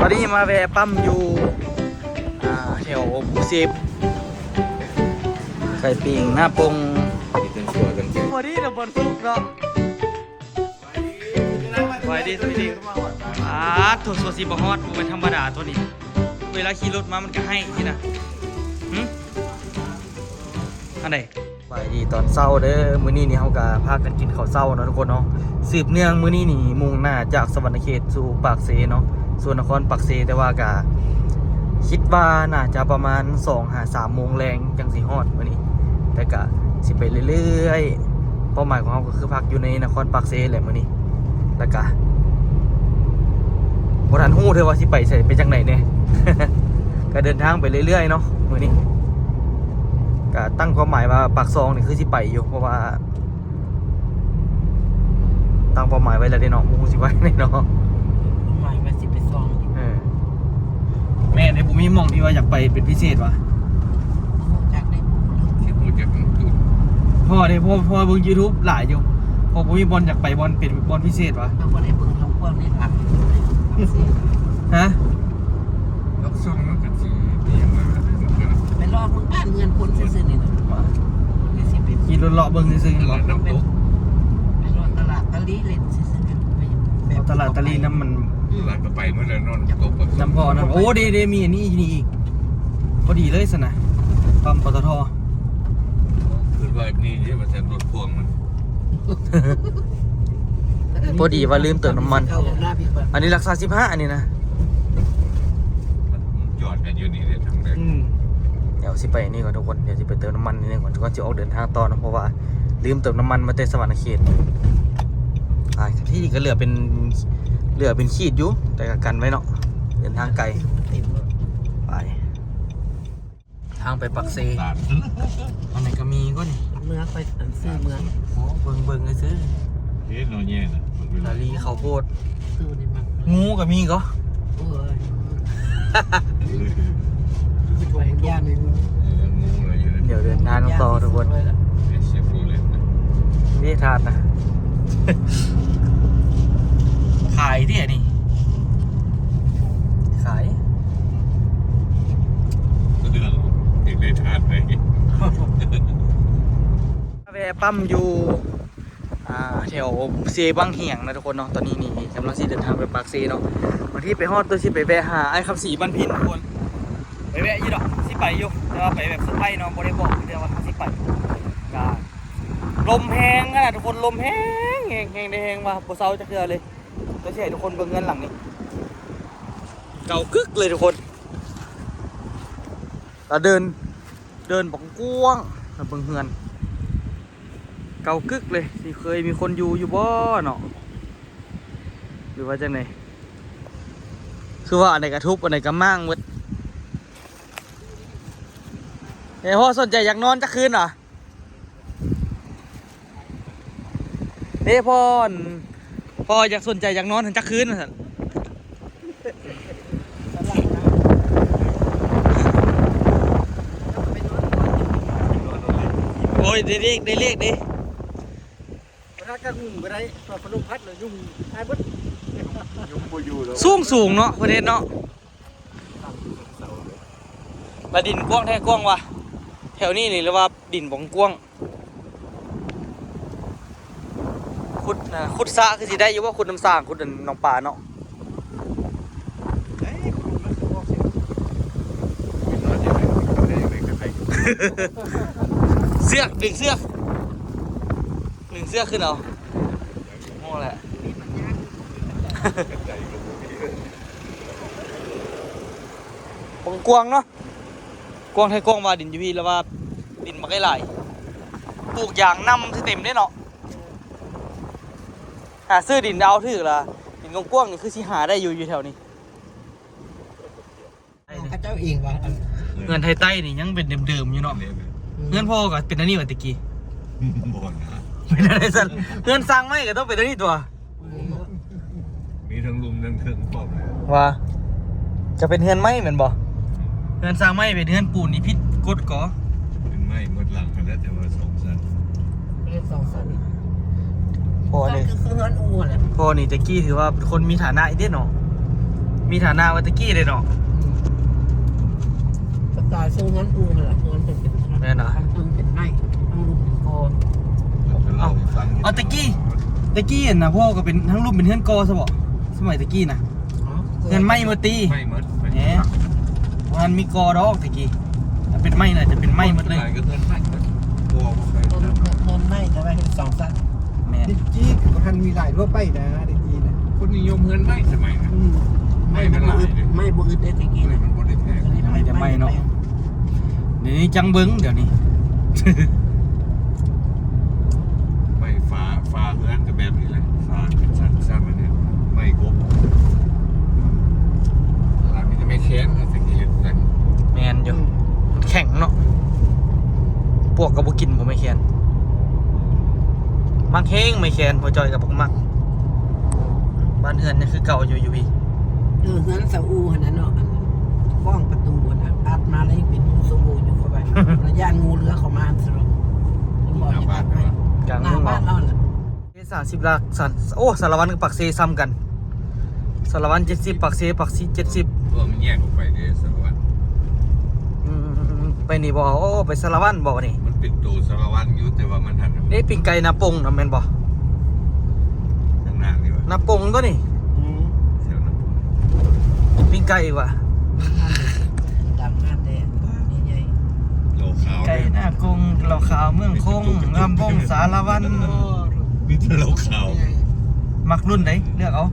ຕອນນີ້ມາແວ່ປ້ຳຢູ່ ອ່າ ແຖວພູເຊບ ໄກ່ປີ້ງໜ້າປົງ ພໍດີລະບ່ອນສຸກເນາະ. ສະບາຍດີ ສະບາຍດີ ອາ ໂທ້ ຊົ່ວຊິບໍ່ຮອດ ບໍ່ແມ່ນທຳມະດາຕົວນີ້ ເວລາຂີ່ລົດມາມັນກະໄຫ້ຊີ້ນະ. ຫຶ ອັນໃດ? ສະບາຍດີຕອນເຊົ້າເດີ. ມື້ນີ້ນີ້ເຮົາກະພາກັນກິນເຂົ້າເຊົ້າເນາະທຸກຄົນເນາະ. ສືບເນື່ອງມື້ນີ້ນີ້ມຸ່ງໜ້າຈາກສະຫວັນນະເຂດສູ່ປາກເຊເນາະ, ສູ່ນະຄອນປາກເຊ, ແຕ່ວ່າກະຄິດວ່າໜ້າຈະປະມານສອງຫາສາມໂມງແລງຈັ່ງຊິຮອດມື້ນີ້. ແຕ່ກະຊິໄປເລື້ອຍໆ ເປົ້າໝາຍຂອງເຮົາກະຄືພັກຢູ່ໃນນະຄອນປາກເຊແຫຼະມື້ນີ້. ແລ້ວກະບໍ່ທັນຮູ້ເທື່ອວ່າຊິໄປໃສ ໄປຈັ່ງໃດແດ່. ກະເດີນທາງໄປເລື້ອຍໆເນາະມື້ນີ້. ກະຕັ້ງຄວາມໝາຍວ່າປາກຊ່ອງນີ້ຄືຊິໄປຢູ່ ເພາະວ່າຕັ້ງເປົ້າໝາຍໄວ້ແລ້ວເດ້ເນາະ, ບໍ່ຮູ້ຊິໄປໃດເນາະ. ເປົ້າໝາຍວ່າຊິໄປຊ່ອງ. ເອີ ແມ່ນເດ້, ບໍ່ມີໝ່ອງທີ່ວ່າຢາກໄປເປັນພິເສດຫວາ? ບໍ່ຮູ້ຈັກເດ້. ຄິດບໍ່ຈັກໝ່ອງ. ພໍເດ້, ພໍ ພໍເບິ່ງຢູທູບຫຼາຍຢູ່, ພໍບໍ່ມີບ່ອນຢາກໄປບ່ອນເປັນບ່ອນພິເສດຫວາ? ເຮົາບໍ່ໄດ້ເບິ່ງທາງພວກນີ້ຄັກ. ຮະ? ລັກຊ່ອງມັນກະຊິມີຫຍັງມາ ໄປລອກເບິ່ງບ້ານເຮືອນຄົນຊື່ໆນີ້ນະ. ວ່າ ຄືຊິໄປ ຂີ່ລົດເລາະເບິ່ງຊື່ໆ ເລາະນ້ຳຕົກ ໄປເລາະຕະຫຼາດຕະລີຫຼິ້ນຊື່ໆ ແບບຕະຫຼາດຕະລີນຳມັນ. ອືມ ຕະຫຼາດກະໄປໝົດແລ້ວເນາະ ນ້ຳຕົກ ນ້ຳພໍນຳ. ໂອ້ ເດ້ໆ ມີອັນນີ້ ນີ້ອີກ ພໍດີເລີຍຊັ້ນນະ ປ້ຳ ປຕທ. ຄືວ່ານີ້ເດ້ ວ່າແຕ່ລົດພວງມັນ ພໍດີວ່າລືມເຕີມນ້ຳມັນ. ອັນນີ້ຫຼັກສາມສິບຫ້າ ອັນນີ້ນະ ມັນຈອດກັນຢູ່ນີ້ເດ້ທາງເດີ. ອືມ ດຽວຊິໄປນີ້ກ່ອນທຸກຄົນ, ດຽວຊິໄປເຕີມນ້ຳມັນນີ້ກ່ອນ ກ່ອນຊິອອກເດີນທາງຕໍ່ເນາະ, ເພາະວ່າລືມເຕີມນ້ຳມັນມາແຕ່ສະຫວັນນະເຂດ. ອ່າ ທີ່ນີ້ກະເຫຼືອເປັນ ເຫຼືອເປັນຂີດຢູ່ ແຕ່ກະກັນໄວ້ເນາະ, ເດີນທາງໄກ. ໄປ ທາງໄປປາກເຊ ອັນໃດກະມີກໍນີ້ ເມືອ ຂ້ອຍອັນຊື່ເມືອ. ໂອ້ ເບິ່ງໆ ຊື່ໆ ເຮັດເນາະ ແຍ່ນະ. ສາລີ ເຂົ້າໂພດ ຕູ້ນີ້ມັກ ງູກະມີກໍ. ໂອ້ຍ ໄປຢ້ານງູ. ເອີ ງູລະຢູ່ໃນ ດຽວເດີນທາງຕໍ່ທຸກຄົນ. ເຊຟໂຣເລັດນະ ນີ້ທາດນະ ຂາຍເດ້ນີ້ ຂາຍ. ສະເດືອນເຮັດໄດ້ທາດໄດ້ ແວ່ປ້ຳຢູ່ ອ່າ ແຖວເຊວັງຫຽງນະທຸກຄົນເນາະ. ຕອນນີ້ນີ້ກຳລັງຊິເດີນທາງໄປປາກເຊເນາະ, ບາງທີໄປຮອດໂຕຊິໄປແວ່ຫາອ້າຍຄຳສີບ້ານພິນທຸກຄົນ. ໄປແວ່ຢູ່ດອກ ຊິໄປຢູ່ ແຕ່ວ່າໄປແບບເຊີໄພຣສ໌ເນາະ, ບໍ່ໄດ້ບອກເທື່ອວ່າເຮົາຊິໄປ. ກະລົມແຮງຂະໜາດທຸກຄົນ, ລົມແຮງ ແຮງ ແຮງໄດ້ແຮງວ່າບໍ່ເຊົາຈັກເທື່ອເລີຍ. ກໍຊິໃຫ້ທຸກຄົນເບິ່ງເຮືອນຫຼັງນີ້ ເກົ່າກຶກເລີຍທຸກຄົນ. ລະເດີນ ເດີນບັກກວ້າງ ລະເບິ່ງເຮືອນ ເກົ່າກຶກເລີຍ. ຊິເຄີຍມີຄົນຢູ່ຢູ່ບໍ່ເນາະ ຫຼືວ່າຈັ່ງໃດ? ຄືວ່າອັນໃດກະທຸບ ອັນໃດກະມ້າງໝົດ. ແຕ່ພໍສົນໃຈຢາກນອນຈັກຄືນຫວາ? ເດ້ ພໍ່ ພໍ່ຢາກສົນໃຈຢາກນອນຈັກຄືນວ່າຊັ້ນ. ໂອ້ຍ ໄດ້ເລກ ໄດ້ເລກເດ້. ບໍ່ທັນກະຫຸ່ມກະໄດ້ ເອົາພັດລົມພັດແລ້ວຍຸງຫາຍເບິດ. ຍຸງບໍ່ຢູ່ແລ້ວ ສູງໆເນາະ ເພິ່ນເຮັດເນາະ. ລະດິນກວ້າງແທ້ກວ້າງວ່າ ແຖວນີ້ນີ້ ຫຼືວ່າດິນບໍ່ກວ້າງ. ຂຸດ ຂຸດສະຄືຊິໄດ້ຢູ່ບໍ່? ຂຸດນ້ຳສ້າງ ຂຸດໜອງປາເນາະ. ເຊືອກ ດຶງເຊືອກ ດຶງເຊືອກຂຶ້ນເອົາ. ໂອ້ແຫຼະ ກວ້າງໆເນາະ. ກວ້າງແທ້ກວ້າງວ່າດິນຢູ່ພີ້ ລະວ່າດິນບັກຫຼາຍ ປູກຢາງນຳຊິເຕັມເດ້ເນາະ. ຫາຊື້ດິນເອົາຖືກລະ ດິນກວ້າງໆນີ້ຄືຊິຫາໄດ້ຢູ່ ຢູ່ແຖວນີ້. ຂະເຈົ້າເອງວ່າ ເຮືອນໄທໃຕ້ນີ້ຍັງເປັນເດີມໆຢູ່ເນາະ. ເຮືອນພໍ່ກະເປັນອັນນີ້ວ່າແຕ່ກີ້. ບໍ່ນະ ເປັນອັນໃດຊັ້ນ? ເຮືອນສ້າງໄມ້ກະຕ້ອງເປັນອັນນີ້ຕົວະ. ມີທັງລຸ່ມທັງເທິງພ້ອມເລີຍ. ວ່າຈະເປັນເຮືອນໄມ້ແມ່ນບໍ່? ເຮືອນສ້າງໄມ້ເປັນເຮືອນປູນນີ້ຜິດກົດກໍ? ເປັນໄມ້ໝົດຫຼັງຫັ້ນແຫຼະ ແຕ່ວ່າສອງຊັ້ນ. ເປັນສອງຊັ້ນ. ພໍ່ນີ້ ຄືເຮືອນອູ່ຫັ້ນແຫຼະ. ພໍ່ນີ້ແຕ່ກີ້ຖືວ່າເປັນຄົນມີຖານະອີ່ເດ້ເນາະ. ມີ ມີຖານະວ່າແຕ່ກີ້ເດ້ເນາະ. ອືມ ສະໄຕລ໌ເຊິ່ງເຮືອນອູ່ຫັ້ນລະ ເຮືອນເພິ່ນເປັນ ແມ່ນເນາະ ເທິງເປັນໄມ້ ທາງລຸ່ມເປັນກໍ. ເອົາ ເອົາ ເອົາແຕ່ກີ້ ແຕ່ກີ້ຫັ້ນນະ ພໍ່ກໍເປັນ ທາງລຸ່ມເປັນເຮືອນກໍຊະບໍ ສະໄໝແຕ່ກີ້ນະ. ອໍ ເຮືອນໄມ້ໝົດຕິ ໄມ້ໝົດ ແໝ ບໍ່ທັນມີກໍດອກແຕ່ກີ້ ຖ້າເປັນໄມ້ນະ ຈະເປັນໄມ້ໝົດເລີຍ ສ່ວນຫຼາຍກໍເຮືອນໄມ້ໝົດ ບໍ່ ບໍ່ຄ່ອຍ ເຮືອນ ເຮືອນໄມ້ ແຕ່ວ່າເຮັດສອງຊັ້ນ. ແມ່ນ ແຕ່ກີ້ກໍບໍ່ທັນມີຫຼາຍທົ່ວໄປນະ ແຕ່ກີ້ນະ ຄົນນິຍົມເຮືອນໄມ້ສະໄໝນະ. ອືມ ໄມ້ມັນຫຼາຍເດ້ ໄມ້ບໍ່ອຶດເດ້ແຕ່ກີ້ນະ ມັນບໍ່ໄດ້ແພງ ມີແຕ່ໄມ້ເນາະ. ດຽວນີ້ຈັ່ງເບິ່ງ ດຽວນີ້ ໄມ້ຝາ ຝາເຮືອນກໍແບບນີ້ແຫຼະ ຝາຊັ້ນໆ ອັນນີ້ ໄມ້ກົບ ລະມີແຕ່ໄມ້ແຄນ ເຮົາຊິເຮັດກັນ. ແມ່ນຢູ່ ອືມ ແຂງເນາະ ປວກກໍບໍ່ກິນບໍ່ໄມ້ແຄນ ມັກແຮງໄມ້ແຄນ ພໍ່ຈ້ອຍກໍບໍ່ມັກ. ບ້ານເຮືອນຍັງຄືເກົ່າຢູ່ ຢູ່ພີ້. ເອີ ເຮືອນສາອູຫັ້ນນະເນາະ ອັນກ້ອງປະຕູຫັ້ນນະ ອັດມາແລ້ວຍັງເປັນຮູໂຊໂຫວ່ຢູ່ ເຂົ້າໄປ ລະຢ້ານງູເລືອເຂົ້າມາຊັ້ນເນາະ. ໜ້າບ້ານ ກາງເມືອງເນາະ ໜ້າບ້ານເຮົາຫັ້ນລະ. ເຂດສາມສິບຫຼັກ ສານ ໂອ້ ສາລະວັນກັບປາກເຊສ່ຳກັນ ສາລະວັນເຈັດສິບ ປາກເຊ ປາກເຊເຈັດສິບ. ເອີ ມັນແຍກອອກໄປເດ້ສາລະວັນ. ອືມ ໄປນີ້ບໍ່? ໂອ້ ໄປສາລະວັນບໍ່ນີ້? ມັນເປັນໂຕສາລະວັນຢູ່ ແຕ່ວ່າມັນຫັນ ເດ້ ປີ້ງໄກ່ນາປົງນະ ແມ່ນບໍ່? ຂ້າງໜ້ານີ້ຫວາ? ນາປົງຕົວນີ້. ອືມ ແຖວນາປົງ ປີ້ງໄກ່ຫວາ? ດັງງານແທ້ ນີ້ໃຫຍ່ ຫຼໍ່ຂາວ ໄກ່ນາກົງ ຫຼໍ່ຂາວເມືອງຄົງ ລຳບົງສາລະວັນ ມີແຕ່ຫຼໍ່ຂາວ. ມັກລຸ້ນໃດ ເລືອກເອົາ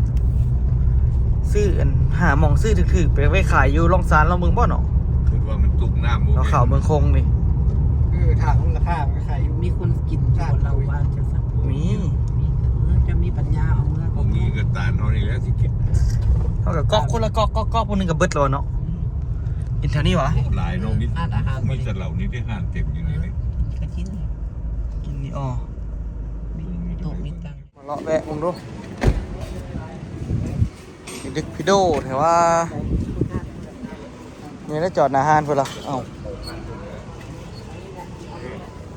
ຊື້ອັນ ຫາໝ່ອງຊື້ຖືກໆ ໄປໄວ້ຂາຍຢູ່ລ່ອງຊານລອງເບິ່ງບໍ່ເນາະ. ຄິດວ່າມັນຕົກນ້ຳບໍ່ ຫຼໍ່ຂາວເມືອງຄົງນີ້. ເອີ ຖາມລາຄາມັນຂາຍຢູ່ ມີຄົນກິນຢູ່ບໍ່ເຫຼົ້າບ້ານຈັ່ງຊັ້ນ? ມີ ມີ ເອີ ຈະມີປັນຍາເອົາເມືອ ບໍ່ມີກໍຕານເຮົານີ້ແຫຼະຊິກິນ. ເຮົາກໍກອກຄົນລະກອກ ກອກໆ ຜູ້ໜຶ່ງກໍເບິດແລ້ວເນາະ. ອືມ ກິນແຖວນີ້ຫວາ? ໂອ້ ຫຼາຍເນາະ ມີ ຮ້ານອາຫານ ມີແຕ່ເຫຼົ້ານີ້ເດ້ ຮ້ານເຕັມຢູ່ນີ້ເດ້. ເອີ ກໍກິນ ກິນນີ້ ອໍ ມີໂຕະມີຕັ່ງ. ມາເລາະແວະເບິ່ງດູ ພິດຶກພິໂດແທ້ວ່າ. ນີ້ລະຈອດໜ້າຮ້ານເພິ່ນລະ. ເອົ້າ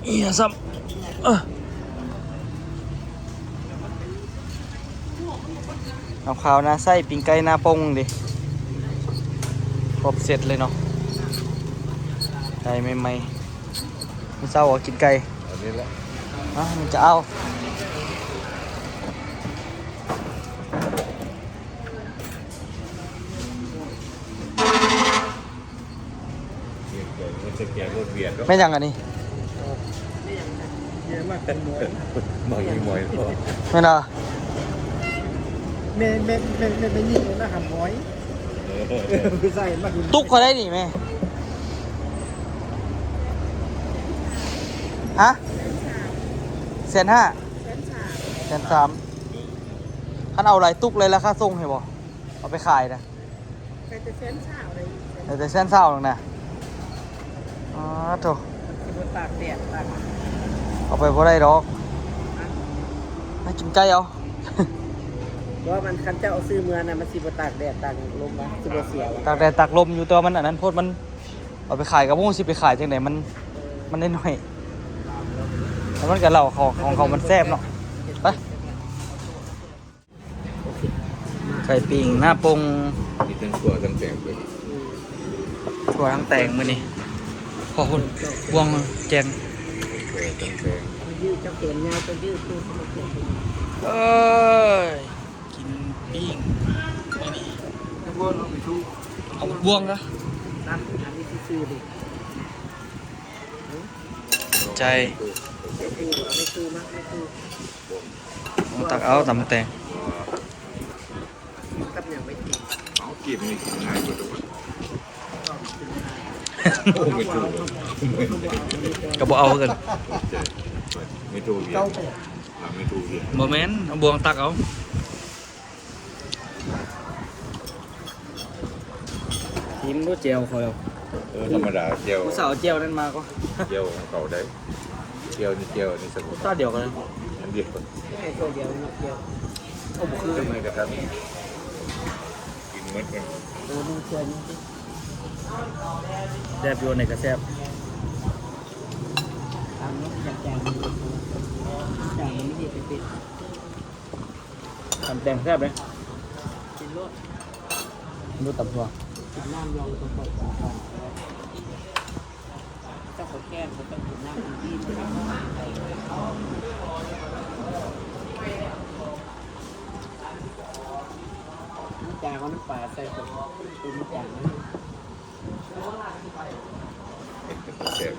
ອີຫຍັງຊ້ຳ ເອີ ເອົາ ເຂົ້າໜ້າໄສ້ ປີ້ງໄກ່ໜ້າປົງເດ້ ຄົບເຊັດເລີຍເນາະ ໄກ່ໃໝ່ໆ. ມື້ເຊົ້າກໍກິນໄກ່ ອັນນີ້ແຫຼະ ອ່ະ ມັນຈະເອົາ ແມ່ນຫຍັງອັນນີ້? ແມ່ນຫຍັງ? ແມ່ນຫຍັງ? ແມ່ນຫຍັງ? ໝໍຍ ໝໍຍ ແມ່ນບໍ່? ແມ່ນ ແມ່ນ ແມ່ນ ແມ່ນຍິງນະຫຳໝອຍ. ຕຸກເທົ່າໃດນີ້ແມ່? ຮະ? ແສນຫ້າ ແສນສາມ. ຄັນເອົາຫຼາຍຕຸກເລີຍລາຄາສົ່ງໃຫ້ບໍ່? ເອົາໄປຂາຍນະ ໄດ້ແຕ່ແສນຊາວເລີຍ ໄດ້ແຕ່ແສນຊາວນະ. ອໍ ໂທ້ ມັນຊິບໍ່ຕາກແດດຕາກ ເອົາໄປບໍ່ໄດ້ດອກ ຫາກິນໄກ່ເອົາ. ບໍ່ ມັນ ຄັນເຈົ້າເອົາຊື້ເມືອນະ ມັນຊິບໍ່ຕາກແດດຕາກລົມ ມັນຊິບໍ່ເສຍ ຕາກແດດຕາກລົມຢູ່ ແຕ່ວ່າມັນອັນນັ້ນໂພດ ມັນເອົາໄປຂາຍກໍບໍ່ຮູ້ຊິໄປຂາຍຈັ່ງໃດ ມັນ ມັນໄດ້ໜ້ອຍ ແລ້ວມັນກໍເຫຼົ້າຂອງ ຂອງເຂົາມັນແຊບເນາະ. ໄປ ໄກ່ປີ້ງໜ້າປົງ ມີທັງຖົ່ວທັງແຕງເລີຍ ອືມ ຖົ່ວທັງແຕງມື້ນີ້ ຂໍຄົນບ່ວງແຈງ ຖົ່ວທັງແຕງ ເຈົ້າແຂນຍາວ ເຈົ້າຢືດ ເອີຍ ກິນປີ້ງມື້ນີ້ ເອົາບ່ວງກະ ໃຈ ຕັກເອົາຕຳແຕງ ກັບຫຍັງໄປກິນ ເອົາ ກິນນີ້ກິນງ່າຍກວ່າ ໂອ້ ໄມ່ຖືກ ກໍບໍ່ເອົາຄືກັນ ໄມ່ຖືກ ບໍ່ແມ່ນ ເອົາບ່ວງຕັກເອົາ. ຊີມດູແຈ່ວຂ້ອຍ ເອີ ທຳມະດາແຈ່ວ ຜູ້ສາວແຈ່ວນັ້ນມາກໍ ແຈ່ວຂອງເຂົາໄດ໋ ແຈ່ວນີ້ແຈ່ວນີ້ສະໝຸນ ຕາດຽວກັນ ອັນດຽວ ໃຫ້ຖ້ວຍດຽວ ໂອ້ ບໍ່ຄື ກິນໝົດກັນ ເອີ ໜຶ່ງຖ້ວຍນີ້ ແຊບຢູ່ ອັນໃດກໍແຊບ ຕາມນີ້ ຈາກ ຈາກນີ້ ຈາກນີ້ເຮັດເປັນ ຕຳແຕງແຊບເດ້ ກິນໂລດ. ບໍ່ຕຳທົ່ວ ກິນນ້ຳລອງ ຕ້ອງເປີດຝາກ່ອນ ເຈົ້າກໍແກ້ມ ກໍຕ້ອງກິນນ້ຳອີ່ມ ນ້ຳຈາງ ເອົານ້ຳປາໃສ່ກ່ອນ ເປັນນ້ຳຈາງນະ ແຊບ.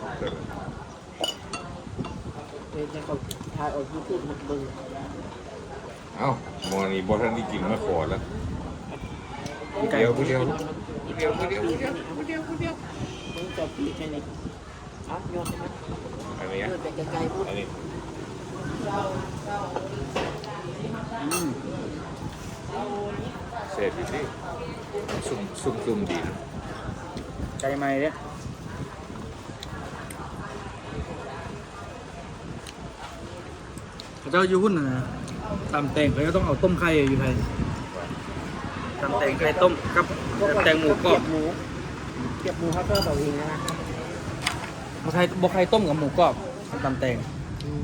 ເຮັດໃຫ້ເຂົາຖ່າຍອອກຢູທູບໃຫ້ເບິ່ງ. ເອົ້າ ໝໍ່ນີ້ບໍ່ທັນໄດ້ກິນມາຂໍແລ້ວ. ຜູ້ດຽວ ຜູ້ດຽວ ຜູ້ດຽວ ຜູ້ດຽວ ຜູ້ດຽວ ຜູ້ດຽວ ເບິ່ງຈະປີກໃຫ້ນີ້. ເອົາ ໂຍນໃຫ້ມັນ ອັນນີ້ ໂຍນໄປໄກໆພຸ້ນ ອັນນີ້. ອືມ ແຊບຢູ່ຕິ ຊຸ່ມ ຊຸ່ມໆ ດີ. ໄກ່ໃໝ່ເດ້. ເຂົາເຈົ້າຢູ່ພຸ້ນນະ ຕຳແຕງ ເຂົາເຈົ້າຕ້ອງເອົາຕົ້ມໄຂ່ຢູ່ໄທ ຕຳແຕງໄຂ່ຕົ້ມກັບ ແຕງໝູກອບ ກຽບໝູ ກຽບໝູເຂົາເຈົ້າເອົາເອງນະ ບໍ່ໄຂ່ ບໍ່ໄຂ່ຕົ້ມກັບໝູກອບ ຕຳແຕງ. ອືມ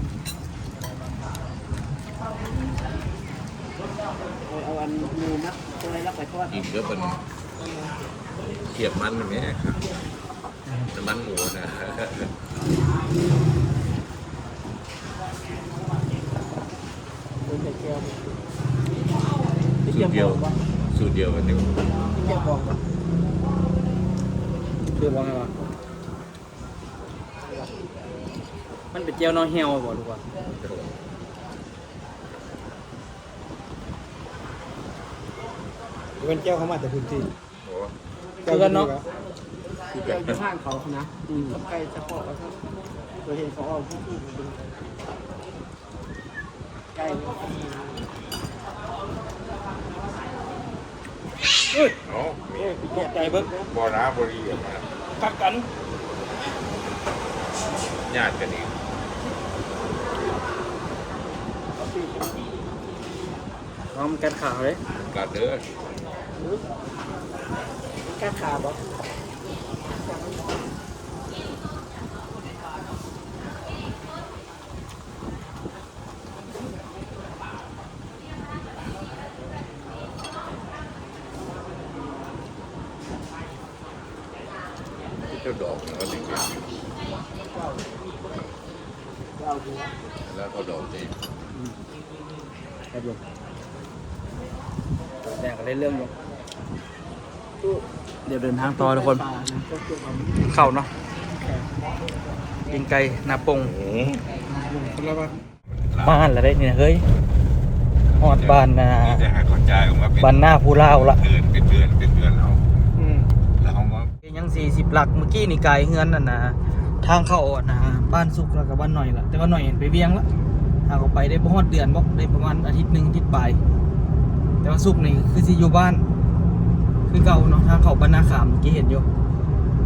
ເອົາອັນໝູມາຊອຍແລ້ວໄປທອດ ອີ່ມເດີ ເພິ່ນຄຽບມັນແມ່ ນ້ຳມັນໝູນະ. ສູດດຽວ ສູດດຽວກັນຢູ່ ມັນເປັນແຈ່ວໜໍ່ແຫ້ວບໍ່ ຫຼືວ່າ ເປັນແຈ່ວເຂົ້າມາແຕ່ພື້ນທີ່. ໂອ້ ຄືກັນເນາະ ຄືກັນ ຢູ່ທາງເຂົານະ ອືມ ກັບໄກ່ສະເພາະວ່າຊັ້ນ ເຄີຍເຫັນເຂົາອອກຢູທູບເບິ່ງ ໄກ່ ເອີ ເອົ້າ ຕົກໃຈເບິ່ງ ບໍ່ນາ ບໍ່ດີກັນນະ ກັດກັນ ຍາດກັນອີກ. ເອົາ ມັນກັດຂາເດ້ ກັດເດີ ກັດຂາບໍ່? ເຈົ້າດອກມັນກໍເປັນ ແລ້ວກໍດອກເດ້ ອືມ ແຊບຢູ່ ແຕ່ກໍໄດ້ເລື່ອງຢູ່. ດຽວເດີນທາງຕໍ່ທຸກຄົນ ກິນເຂົ້າເນາະ ປີ້ງໄກ່ໜ້າປົງ ໂອ້ ມາແລ້ວເດ້ນີ້ເຮີ້ຍ ຮອດບ້ານນາ ມີແຕ່ໃຫ້ເຂົາຈ່າຍອອກມາເປັນ ບ້ານນາຜູ້ລາວລະ ເດືອນ ເປັນເດືອນ ເປັນເດືອນເອົາ ອືມ ແລ້ວເຮົາມາ ຍັງສີ່ສິບຫຼັກ ມື້ກີ້ນີ້ກາຍເຮືອນນັ້ນນະ ທາງເຂົ້າອັນນະ ບ້ານສຸກ ແລ້ວກໍບ້ານໜ້ອຍລະ ແຕ່ວ່າໜ້ອຍໄປວຽງລະ ຫາກໍໄປໄດ້ບໍ່ຮອດເດືອນບໍ ໄດ້ປະມານອາທິດໜຶ່ງ ອາທິດປາຍ ແຕ່ວ່າສຸກນີ້ຄືຊິຢູ່ບ້ານຄືເກົ່າເນາະ ທາງເຂົ້າບ້ານນາຂາມ ເມື່ອກີ້ເຫັນຢູ່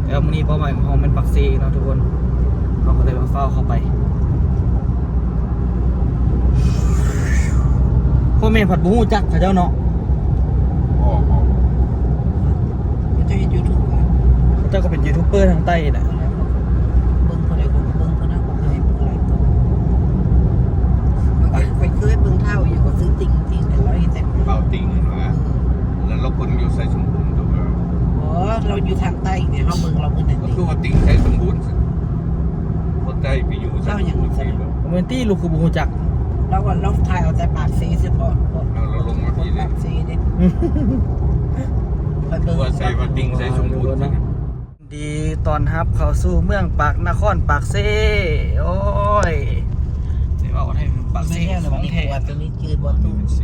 ແຕ່ວ່າມື້ນີ້ເປົ້າໝາຍຂອງເຮົາແມ່ນປາກເຊເນາະທຸກຄົນ ເຮົາກໍເລີຍວ່າຟ້າວເຂົ້າໄປ ພໍ່ແມ່ພັດບໍ່ຮູ້ຈັກເຂົາເຈົ້າເນາະ ບໍ່ ບໍ່ ເຂົາເຈົ້າເຮັດຢູທູບຫວາ? ເຂົາເຈົ້າກໍເປັນຢູທູບເບີທາງໃຕ້ນີ້ແຫຼະ ເບິ່ງຜູ້ໃດກໍເບິ່ງຜູ້ນັ້ນກໍເຄີຍເບິ່ງຫຼາຍກວ່າ ຂ້ອຍເຄີຍເບິ່ງທ້າວອີ່ຫຍັງກໍຊື່ຕິ່ງ ຕິ່ງ ແຕ່ລາວເຮັດແຕ່ ບ່າວຕິ່ງຫັ້ນຫວາ ເອີ ແລ້ວລາວຄົນຢູ່ໄຊສົມບູນຕົວ ບໍ່ ລາວຢູ່ທາງໃຕ້ນີ້ ເຮົາເບິ່ງລາວມື້ນັ້ນ ກໍຄືວ່າຕິ່ງໄຊສົມບູນ ຄົນໃຕ້ໄປຢູ່ໄຊສົມບູນ ແມ່ນຕິ ລູກຄືບໍ່ຮູ້ຈັກ ລາວວ່າລາວຖ່າຍເອົາແຕ່ປາກເຊສະເພາະ ເອົາ ລາວລົງມາພີ້ເດ້ ປາກເຊເດ້ ຄືວ່າໃສ່ວ່າຕິ່ງໄຊສົມບູນ ຍິນດີຕ້ອນຮັບເຂົ້າສູ່ເມືອງປາກ ນະຄອນປາກເຊ ໂອ້ຍ ຊິເວົ້າໄດ້ປາກເຊຂອງແທ້ ຂົວຕົວນີ້ຈື່ບໍ່? ຕູ້ ເຊ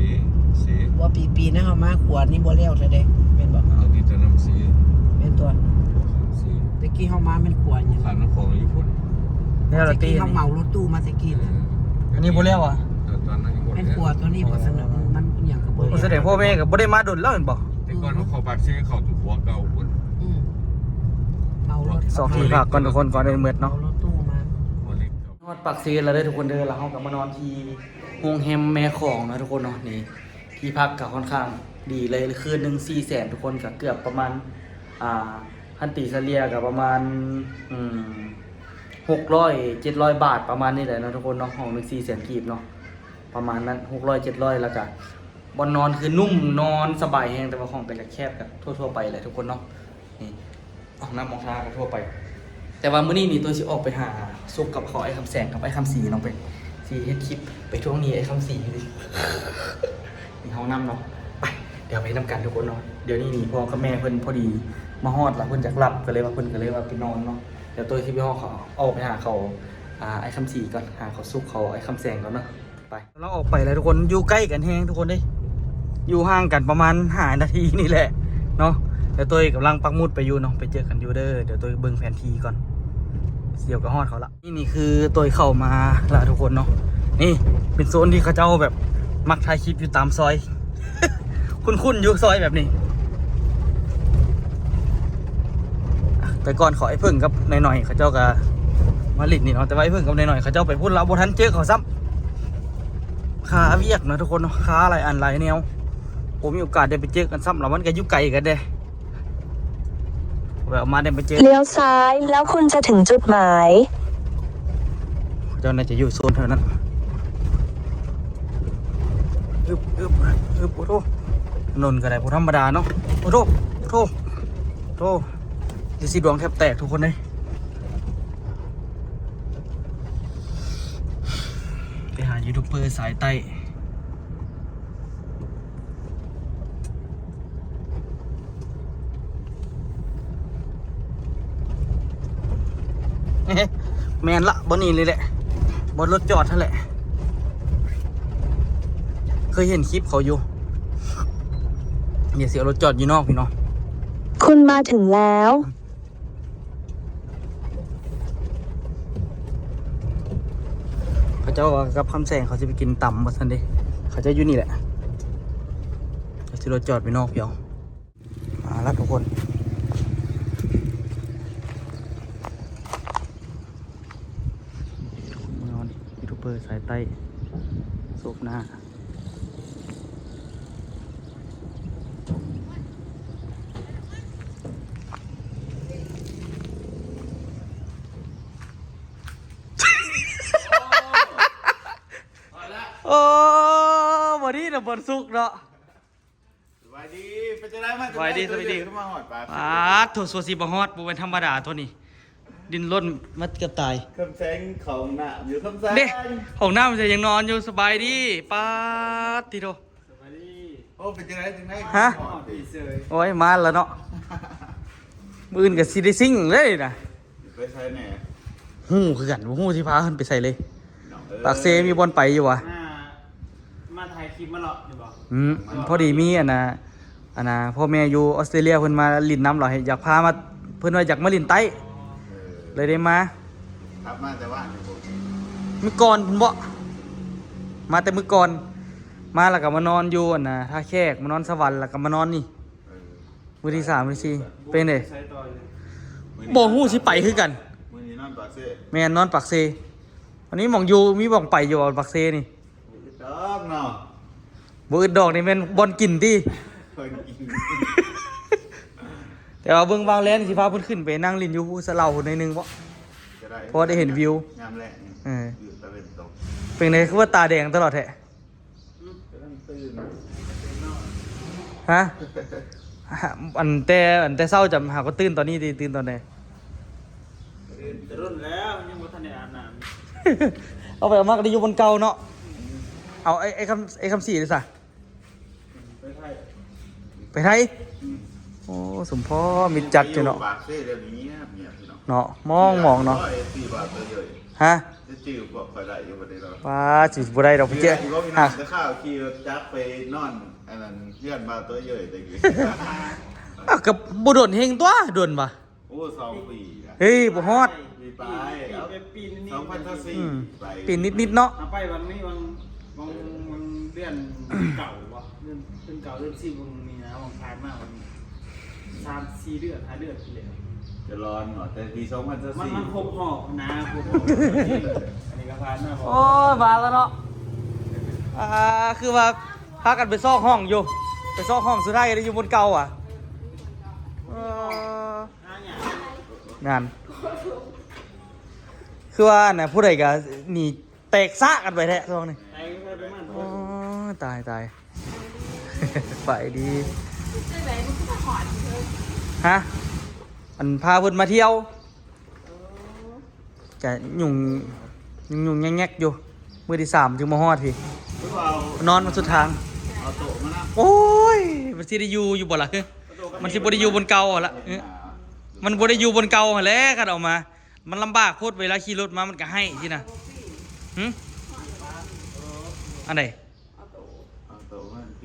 ເຊ ບໍ່ ປີ ປີນັ້ນເຮົາມາຂົວນີ້ບໍ່ແລ້ວເທື່ອເດ້ ແມ່ນບໍ່? ອັນນີ້ຕົວນ້ຳເຊ ແມ່ນຕົວ ເຊ ແຕ່ກີ້ເຮົາມາແມ່ນຂົວຫຍັງ? ຂ້າມນ້ຳຂອງຢູ່ພຸ້ນ ແລ້ວລະຕິ ເຮົາເໝົາລົດຕູ້ມາແຕ່ກີ້ ເອີ ອັນນີ້ບໍ່ແລ້ວຫວາ? ຕອນ ຕອນນັ້ນຍັງບໍ່ແລ້ວ ແມ່ນຂົວຕົວນີ້ບໍ່? ສະນັ້ນມັນຫຍັງກໍບໍ່ແລ້ວ ສະແດງພໍ່ແມ່ກໍບໍ່ໄດ້ມາດົນແລ້ວແມ່ນບໍ່? ແຕ່ກ່ອນເຮົາເຂົ້າປາກເຊ ເຂົ້າຕົວຂົວເກົ່າພຸ້ນ ອືມ ເອົາລົດ ສອກທີ່ພັກກ່ອນທຸກຄົນ ກ່ອນໄດ້ໝົດເນາະ ເອົາລົດຕູ້ມາ ຫົວເຫຼັກເກົ່າ ຮອດປາກເຊແລ້ວເດີທຸກຄົນເດີ ແລ້ວເຮົາກໍມານອນທີ່ໂຮງແຮມແມ່ຂອງເນາະທຸກຄົນເນາະ ນີ້ ທີ່ພັກກໍຄ່ອນຂ້າງດີເລີຍ ຄືນໜຶ່ງສີ່ແສນ ທຸກຄົນ ກໍເກືອບປະມານ ອ່າ ຄັນຕີສະເລ່ຍກໍປະມານ ອືມ ຫົກຮ້ອຍເຈັດຮ້ອຍບາດ ປະມານນີ້ແຫຼະເນາະທຸກຄົນເນາະ ຫ້ອງໜຶ່ງສີ່ແສນກີບເນາະ ປະມານນັ້ນ ຫົກຮ້ອຍເຈັດຮ້ອຍ ແລ້ວກະ ບ່ອນນອນຄືນຸ້ມ ນອນສະບາຍແຮງ ແຕ່ວ່າຫ້ອງກໍຈະແຄບກັນທົ່ວໆໄປແຫຼະທຸກຄົນເນາະ. ນີ້ ຫ້ອງນ້ຳຫ້ອງທ່າກໍທົ່ວໄປ. ແຕ່ວ່າມື້ນີ້ນີ້ ໂຕຍຊິອອກໄປຫາສຸກກັບເຂົາ ອ້າຍຄຳແສງກັບອ້າຍຄຳສີເນາະ ໄປ ຊິເຮັດຄລິບໄປທວງໜີ້ອ້າຍຄຳສີຢູ່ ນີ້ຫ້ອງນ້ຳເນາະ. ໄປ ດຽວໄປນຳກັນທຸກຄົນເນາະ. ດຽວນີ້ນີ້ ພໍ່ກັບແມ່ເພິ່ນພໍດີມາຮອດລະ ເພິ່ນຢາກຫຼັບ ກໍເລີຍວ່າ ເພິ່ນກໍເລີຍວ່າໄປນອນເນາະ. ດຽວໂຕຍຊິໄປຮອດເຂົາ ອອກໄປຫາເຂົາ ອາ ອ້າຍຄຳສີກ່ອນ ຫາເຂົາສຸກ ເຂົາອ້າຍຄຳແສງກ່ອນເນາະ. ໄປ ກຳລັງອອກໄປແລ້ວທຸກຄົນ ຢູ່ໃກ້ກັນແຮງທຸກຄົນເດ້ ຢູ່ຫ່າງກັນປະມານຫ້ານາທີນີ້ແຫຼະເນາະ. ແລ້ວໂຕຍກຳລັງປັກໝຸດໄປຢູ່ເນາະ ໄປເຈີກັນຢູ່ເດີ. ດຽວໂຕຍເບິ່ງແຜນທີ່ກ່ອນ ດຽວກໍຮອດເຂົາລະ. ນີ້ ນີ້ຄືໂຕຍເຂົ້າມາລະທຸກຄົນເນາະ. ນີ້ເປັນໂຊນທີ່ເຂົາເຈົ້າແບບມັກຖ່າຍຄລິບຢູ່ຕາມຊອຍ ຄຸ້ນໆຢູ່ຊອຍແບບນີ້. ແຕ່ກ່ອນເຂົາ ອ້າຍເຜິ້ງກັບນາຍໜ້ອຍເຂົາເຈົ້າກໍມາຫຼິ້ນນີ້ເນາະ ແຕ່ວ່າອ້າຍເຜິ້ງກັບນາຍໜ້ອຍເຂົາເຈົ້າໄປພຸ້ນລະ ບໍ່ທັນເຈີເຂົາຊ້ຳ. ຄາວຽກນະທຸກຄົນເນາະ ຄາຫຼາຍອັນຫຼາຍແນວ ບໍ່ມີໂອກາດໄດ້ໄປເຈີກັນຊ້ຳລະ ມັນກໍຢູ່ໄກກັນເດ້. ແບບມາໄດ້ໄປເຈີ เลี้ยวซ้าย แล้วคุณจะถึงจุดหมาย ເຈົ້າໜ້າຈະຢູ່ໂຊນແຖວນັ້ນ. ອຶບ ອຶບ ອຶບ ໂອ້ໂຫ ຖະໜົນກໍໄດ້ບໍ່ທຳມະດາເນາະ. ໂອ້ໂຫ ໂອ້ໂຫ ໂອ້ໂຫ ດຽວຊິດວງແທບແຕກທຸກຄົນເດ້. ໄປຫາຢູທູບເບີສາຍໃຕ້. ແມ່ນລະ ບ່ອນນີ້ເລີຍແຫຼະ ບ່ອນລົດຈອດຫັ້ນແຫຼະ ເຄີຍເຫັນຄລິບເຂົາຢູ່. ດຽວຊິເອົາລົດຈອດຢູ່ນອກພີ່ນ້ອງ. คุณมาถึงแล้ว ເຂົາເຈົ້າວ່າກັບຄຳແສງເຂົາຊິໄປກິນຕຳວ່າຊັ້ນເດ້ ເຂົາເຈົ້າຢູ່ນີ້ແຫຼະ ເຂົາຊິລົດຈອດໄປນອກພຽວ. ມາລະທຸກຄົນ ມານອນຢູທູບເບີສາຍໃຕ້ ໂສບໜ້າ. ໂອ້ ບໍ່ດີນະ ບ່ອນສຸກເນາະ. ສະບາຍດີ ເປັນຈັ່ງໃດ ມາ ສະບາຍດີ ສະບາຍດີ ຄືມາຮອດປາກ ປາດໂທ້ ຊົ່ວຊິບໍ່ຮອດ ບໍ່ແມ່ນທຳມະດາໂທ້ນີ້ ດິ້ນລົນມາເກືອບຕາຍ. ຄຳແສງເຂົ້າຫ້ອງນ້ຳຢູ່ ຄຳແສງ ເດ້ ຫ້ອງນ້ຳຍັງນອນຢູ່. ສະບາຍດີ ປາດຕິໂທ້ ສະບາຍດີ. ໂອ້ ເປັນຈັ່ງໃດ ຈັ່ງໃດ ຮະ ຮອດດີເຊີຍ ໂອ້ຍ ມາແລ້ວເນາະ ມື້ອື່ນກໍຊິໄດ້ຊິງເລີຍນະ. ໄປໃສແດ່? ຮູ້ຄືກັນ ບໍ່ຮູ້ຊິພາເພິ່ນໄປໃສເລີຍ. ເອີ ປາກເຊມີບ່ອນໄປຢູ່ຫວາ? ມາ ມາຖ່າຍຄລິບມາເລາະຢູ່ບໍ່? ອືມ ພໍດີມີອັນນ່າ ອັນນ່າ ພໍ່ແມ່ຢູ່ອອສເຕຣເລຍ ເພິ່ນມາຫຼິ້ນນຳ ລາວຢາກພາມາ ເພິ່ນວ່າຢາກມາຫຼິ້ນໃຕ້ ເອີ ເລີຍໄດ້ມາ. ຂັບມາແຕ່ວານນີ້ບໍ່? ມື້ກ່ອນພຸ້ນບໍ? ມາແຕ່ມື້ກ່ອນ ມາແລ້ວກໍມານອນຢູ່ອັນນ່າ ທ່າແຂກ ມານອນສະຫວັນ ແລ້ວກໍມານອນນີ້. ເອີ ມື້ທີສາມ ມື້ທີສີ່ ເປັນໃດ? ບໍ່ຮູ້ຊິໄປຄືກັນ. ມື້ນີ້ນອນປາກເຊ. ແມ່ນ ນອນປາກເຊ. ອັນນີ້ໝ່ອງຢູ່ ມີໝ່ອງໄປຢູ່ປາກເຊນີ້? ບໍ່ອຶດດອກເນາະ ບໍ່ອຶດດອກນີ້ແມ່ນບ່ອນກິນຕິ? ບ່ອນກິນ ແຕ່ວ່າເບິ່ງວາງແລນຊິພາເພິ່ນຂຶ້ນໄປນັ່ງຫຼິ້ນຢູ່ພູສະເຫຼົ່າພຸ້ນໜ້ອຍໜຶ່ງເບາະ ກໍໄດ້ ພໍໄດ້ເຫັນວິວ ຍາມແລງ. ເອີ ຢູ່ຕາເວັນຕົກ. ເປັນໃດຄືວ່າຕາແດງຕະຫຼອດແທ້? ອືມ ກຳລັງຕື່ນ ຮະ? ອັນແຕ່ ອັນແຕ່ເຊົ້າຈະຫາກໍຕື່ນຕອນນີ້ຕິ? ຕື່ນຕອນໃດ? ຕື່ນແຕ່ດົນແລ້ວ ຍັງບໍ່ທັນໄດ້ອາບນ້ຳ. ເອົາໄປເອົາມາກໍໄດ້ຢູ່ບ່ອນເກົ່າເນາະ. ເອົາ ໄອ້ ໄອ້ຄຳ ໄອ້ຄຳສີເດ້ຊະ? ໄປໄທ ໄປໄທ? ອືມ ໂອ້ ສົມພໍມິດຈັດຢູ່ເນາະ. ປາກເຊດຽວນີ້ງຽບໆ ເນາະ ມອງໆ ເນາະ. ຮະ? ຈະຈື່ພວກຂ້ອຍໄດ້ຢູ່ບໍ່ນີ້ເນາະ? ປາດ ຊິບໍ່ໄດ້ດອກພີ່ເຈ້ຍ. ຫາກ ແຕ່ຂ້າວຂີ່ລົດຈັກໄປນອນອັນນັ້ນເຮືອນບ່າວໂຕເຢີຍແຕ່ກີ້. ອ້າວ ກໍບໍ່ດົນເຮັງຕົວະ ດົນຫວາ? ໂອ້ ສອງປີລະ. ເຮີ້ຍ ບໍ່ຮອດ ປີປາຍ. ປີ ເອົ້າ ປີ ປີ ສອງພັນຊາວສີ່ ອືມ ໄປ ປີນິດໆ ເນາະ. ເຮົາໄປວັນນີ້ ວັນ ວັນ ວັນເດືອນເກົ້າບໍ່? ເດືອນ ເດືອນເກົ້າ ເດືອນສິບ ວັນມີນາ ວັນຜ່ານມາ ວັນ ສາມສີ່ເດືອນ ຫ້າເດືອນທີ່ແລ້ວ ຈະລອນເນາະ ແຕ່ປີສອງພັນຊາວສີ່ ມັນ ມັນຄົບຮອບນະ ຄົບຮອບ. ອັນນີ້ກໍຜ່ານມາ. ໂອ້ຍ ວ່າແລ້ວເນາະ ອ່າ ຄືວ່າພາກັນໄປຊອກຫ້ອງຢູ່ ໄປຊອກຫ້ອງ ສຸດທ້າຍກໍໄດ້ຢູ່ບ່ອນເກົ່າຫວາ. ເອີ ນັ້ນ ຄືວ່າອັນນ່າ ຜູ້ໃດກໍໜີ ແຕກຊະກັນໄປແທ້ຊ່ວງນີ້. ໂອ້ຍ ຕາຍ ຕາຍ. ໄປດີ. ຈັ່ງໃດມັນຄືມາຮອດເດີ? ຮະ? ອັນພາເພິ່ນມາທ່ຽວ. ກະຫຍຸ້ງ ຫຍຸ້ງໆແງກໆຢູ່. ມື້ທີສາມຈຶ່ງມາຮອດພີ້. ນອນມາສຸດທາງ. ເອົາໂຕະມານຳ. ໂອ້ຍ ມັນຊິໄດ້ຢູ່ຢູ່ບໍ່ລະ? ມັນຊິບໍ່ໄດ້ຢູ່ບ່ອນເກົ່າຫັ້ນລະ. ມັນບໍ່ໄດ້ຢູ່ບ່ອນເກົ່າຫັ້ນແຫຼະ ຄັນເອົາມາ. ມັນລຳບາກໂພດ ເວລາຂີ່ລົດມາມັນກະໄຫ້ຊີ້ນະ. ຫຶ? ອັນໃດ?